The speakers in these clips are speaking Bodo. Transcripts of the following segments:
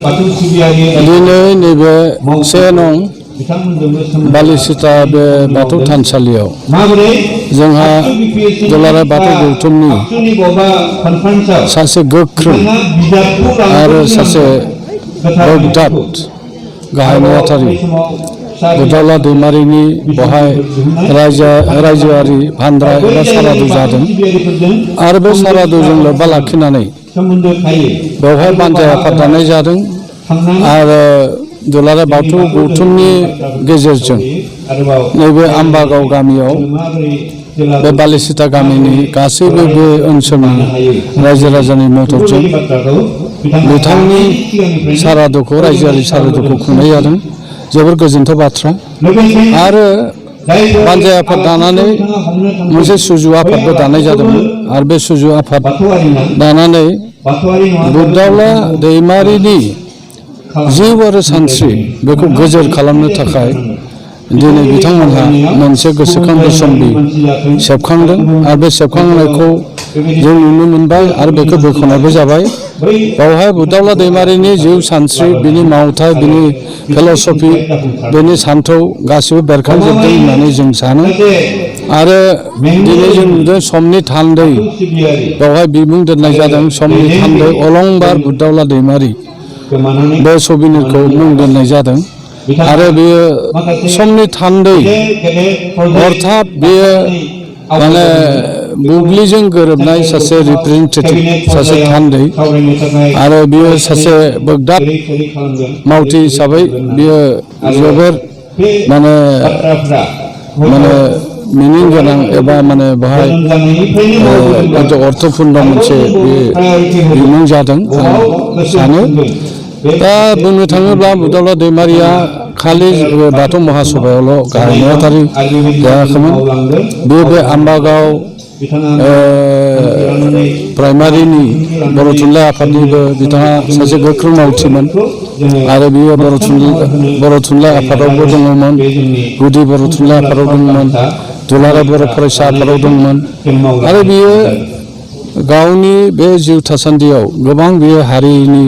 दिनै नैबे 1 नं बालिसिता बे बाथौ थानसालियाव जोंहा दुलाराय बाथौ गौथुमनि सासे गोख्रों आरो सासे बगदाद गाहाय नेहाथारि बुदावला दैमारिनि बहाय रायजोआरि भान्ड्रा एबा सारादु जादों आरो बे सारादुजों लोब्बा लाखिनानै बेवहाय बानजाय आफाद दानाय जादों आरो दुलाराय बाथौ गौथुमनि गेजेरजों नैबे आम्बागाव गामियाव बे बालिसिता गामिनि गासैबो बे ओनसोलनि रायजो राजानि मददजों बिथांनि सारादुखौ रायजोआरि सारादुखौ खुंनाय जादों। जोबोर गोजोनथाव बाथ्रा आरो बानजाय आफाद दानानै मोनसे सुजु आफादबो दानाय जादोंमोन आरो बे सुजु आफाद दानानै बुदावला दैमारिनि जिउ आरो सानस्रि बेखौ गोजोर खालामनो थाखाय दिनै बिथांमोनहा मोनसे गोसोखां बोसोनबि सेबखांदों आरो बे सेबखांनायखौ जों नुनो मोनबाय आरो बेखौ बेखेवनायबो जाबाय। बेवहाय बुदावला दैमारिनि जिउ सानस्रि बिनि मावथाय बिनि फिल'सफि बिनि सान्थौ गासिबो बेरखांजोबदों होननानै जों सानो आरो दिनै जों नुदों समनि थान्दै बेवहाय बिमुं दोननाय जादों समनि थान्दै अलंबार बुदावला दैमारि बे सबिनिखौ मुं दोननाय जादों आरो बेयो समनि थान्दै अर्थात बेयो माने बुब्लिजों गोरोबनाय सासे रिप्रेजेन्टेटिभ सासे थान्दै आरो बियो सासे बगदाद मावथि हिसाबै बियो जोबोर माने मिनिं गोनां एबा माने बाहाय अर्थपूर्ण मोनसे बिमुं जादों आं सानो। दा बुंनो थाङोब्ला बुदावला दैमारिया खालि बाथौ महासभायावल' गाहाय नेहाथारि जायाखैमोन बे आम्बागाव प्राइमारिनि बर' थुनलाइ आफादनिबो बिथाङा सासे गोख्रों मावथिमोन आरो बियो बर' थुनलाइ आफादावबो दङमोन गुदि बर' थुनलाइ आफादाव दंमोन दुलाराय बर' फरायसा आफादाव दंमोन आरो बियो गावनि बे जिउ थासान्दियाव गोबां बियो हारिनि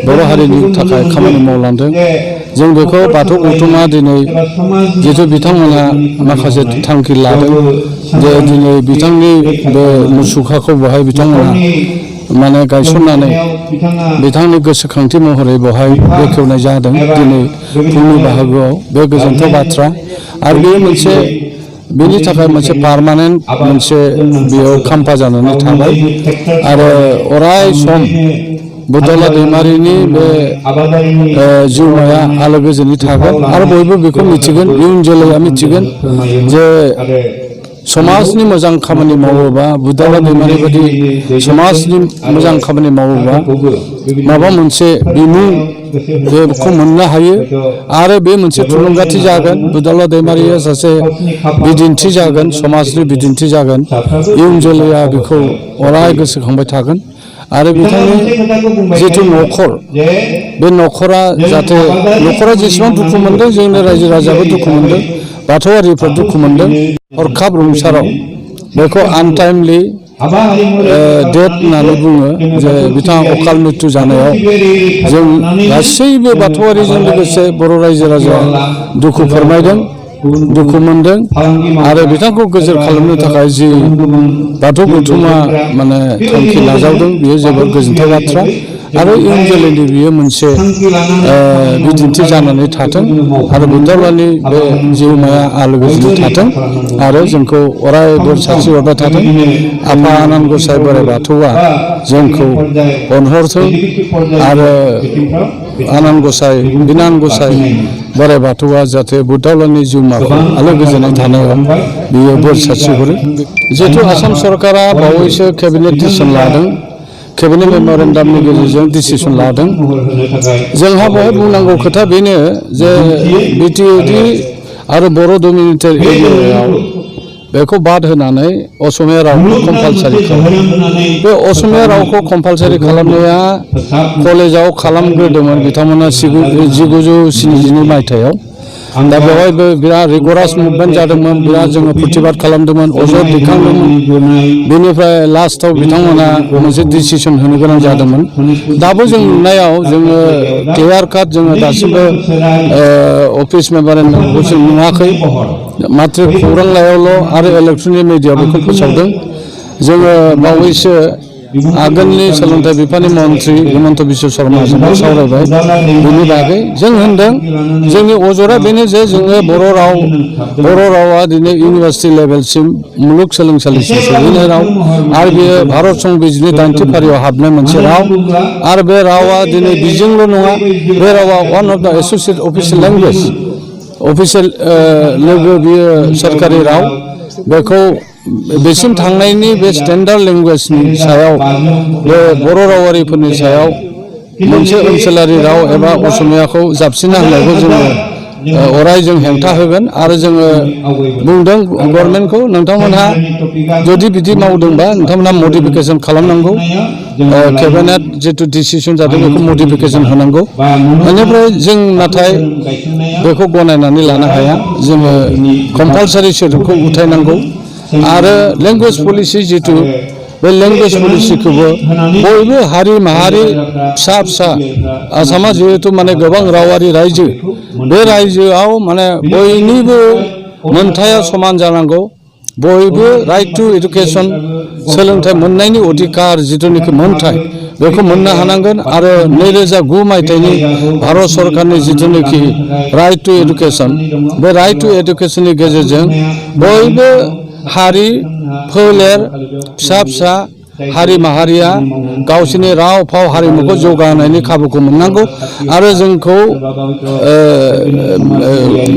बर' हारिनि थाखाय खामानि मावलांदों। जों बेखौ बाथौ गौथुमा दिनै जिथु बिथांमोनहा माखासे थांखि लादों जे दिनै बिथांनि बे मुसुखाखौ बेवहाय बिथांमोनहा माने गायसननानै बिथांनि गोसोखांथि महरै बेवहाय बेखेवनाय जादों दिनै फुंनि बाहागोआव बे गोजोनथाव बाथ्रा आरो बेयो मोनसे बेनि थाखाय मोनसे पारमानेन्ट मोनसे बेयाव खाम्फा जानानै थाबाय आरो अराय सम बुदावला दैमारिनि बे जिउमाया आलो गोजोनै थागोन आरो बयबो बेखौ मिथिगोन इयुन जोलैया मिथिगोन जे समाजनि मोजां खामानि मावोबा बुदावला दैमारि बायदि समाजनि मोजां खामानि मावोबा माबा मोनसे बिमुं बेखौ मोननो हायो आरो बे मोनसे थुलुंगाथि जागोन बुदावला दैमारिया सासे बिदिन्थि जागोन समाजनि बिदिन्थि जागोन इयुन जोलैया बेखौ अराय गोसोखांबाय थागोन आरो बिथांनि जिथु न'खर बे न'खरा जाहाथे न'खरा जेसेबां दुखु मोनदों जोंनि रायजो राजायाबो दुखु मोनदों बाथौआरिफ्रा दुखु मोनदों हरखाब रुंसाराव बेखौ आनटाइमलि डेथ होननानै बुङो जे बिथाङा अकाल मृत्यु जानायाव जों गासैबो बाथौआरिजों लोगोसे बर' रायजो राजाया दुखु फोरमायदों दुखु मोनदों आरो बिथांखौ गोजोर खालामनो थाखाय जि बाथौ गौथुमा माने थांखि नाजावदों बेयो जोबोर गोजोनथाव बाथ्रा आरो इयुन जोलैनि बियो मोनसे बिदिन्थि जानानै थाथों आरो बुदावलानि बे जिउमाया आलो गोजोनै थाथों आरो जोंखौ अरायबो सारस्रिहरबाय थाथों आफा आनान गसाइ बोराइ बाथौआ जोंखौ अनहरथों आरो आनान गसाइ बिनान गसाइ बोराइ बाथौआ जाहाथे बुदावलानि जिउमाखौ आलो गोजोनै थानायाव बियो बोर सारस्रिहरो। जिहेतु आसाम सरकारा बावैसो केबिनेट डिसिसन लादों केबिनेट मेम'रेन्डामनि गेजेरजों डिसिसन लादों जोंहा बेवहाय बुंनांगौ खोथा बेनो जे बिटिएडि आरो बर' डमिनेटेड एरियायाव बेखौ बाद होनानै असमिया रावखौ कम्पालसारि खालामो बे असमिया रावखौ कम्पालसारि खालामनाया कलेजाव खालामग्रोदोंमोन बिथांमोना 1972 मायथाइयाव दा बेवहायबो बिराद रिगरास मुभमेन्ट जादोंमोन बिराद जोङो प्रतिबाद खालामदोंमोन अजद दैखांदोंमोन बेनिफ्राय लास्टआव बिथांमोना मोनसे डिसिसन होनो गोनां जादोंमोन दाबो जों नुनायाव जोङो क्लियार काट जोङो दासिमबो अफिस मेम'रेन्डामखौ जों नुवाखै मात्र खौरांलाइयावल' आरो इलेक्ट्रनिक मिडियायाव बेखौ फोसावदों जोङो बावैसो आगोलनि सोलोंथाइ बिफाननि मन्थ्रि हिमन्त बिश्व शर्माजों सावरायबाय बेनि बागै जों होनदों जोंनि अजरा बेनो जे जोङो बर' रावा दिनै इउनिभार्सिटि लेभेलसिम मुलुगसोलोंसालिसिम सौहैनाय राव आरो बेयो भारत संबिजितनि 90 फारियाव हाबनाय मोनसे राव आरो बे रावा दिनै बिजोंल' नङा बे रावा वान अफ द एस'सिएट अफिसियेल लेंगुवेज अफिसियेल लोगो बियो सरकारि राव बेखौ बेसिम थांनायनि बे स्टेन्डार्ड लेंगुवेजनि सायाव बे बर' रावारिफोरनि सायाव मोनसे ओनसोलारि राव एबा असमियाखौ जाबसिनना होनायखौ जोङो अराय जों हेंथा होगोन आरो जोङो बुंदों गभर्नमेन्टखौ नोंथांमोनहा जुदि बिदि मावदोंबा नोंथांमोनहा मडिफिकेसन खालामनांगौ केबिनेट जिथु डिसिसन जादों बेखौ मडिफिकेसन होनांगौ बेनिफ्राय जों नाथाय बेखौ गनायनानै लानो हाया जोङो कम्पालसारि सोदोबखौ उथायनांगौ आरो लेंगुवेज पलिसि जिथु बे लेंगुवेज पलिसिखौबो बयबो हारि माहारि फिसा फिसा आसामा जिहेतु माने गोबां रावारि रायजो बे रायजोआव माने बयनिबो मोनथाया समान जानांगौ बयबो राइट टु एडुकेसन सोलोंथाइ मोननायनि अधिकार जिथुनिखि मोनथाय बेखौ मोननो हानांगोन आरो 2009 मायथाइनि भारत सरकारनि जिथुनिखि राइट टु एडुकेसन बे राइट टु एडुकेसननि गेजेरजों बयबो हारि फोलेर फिसा फिसा हारि माहारिया गावसोरनि राव फाव हारिमुखौ जौगाहोनायनि खाबुखौ मोननांगौ आरो जोंखौ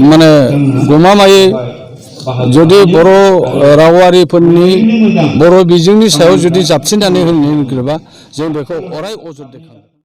माने गमामायै जुदि बर' रावारिफोरनि बर' बिजोंनि सायाव जुदि जाबसिननानै होनो नागिरोबा जों बेखौ अराय अजद दैखांगोन।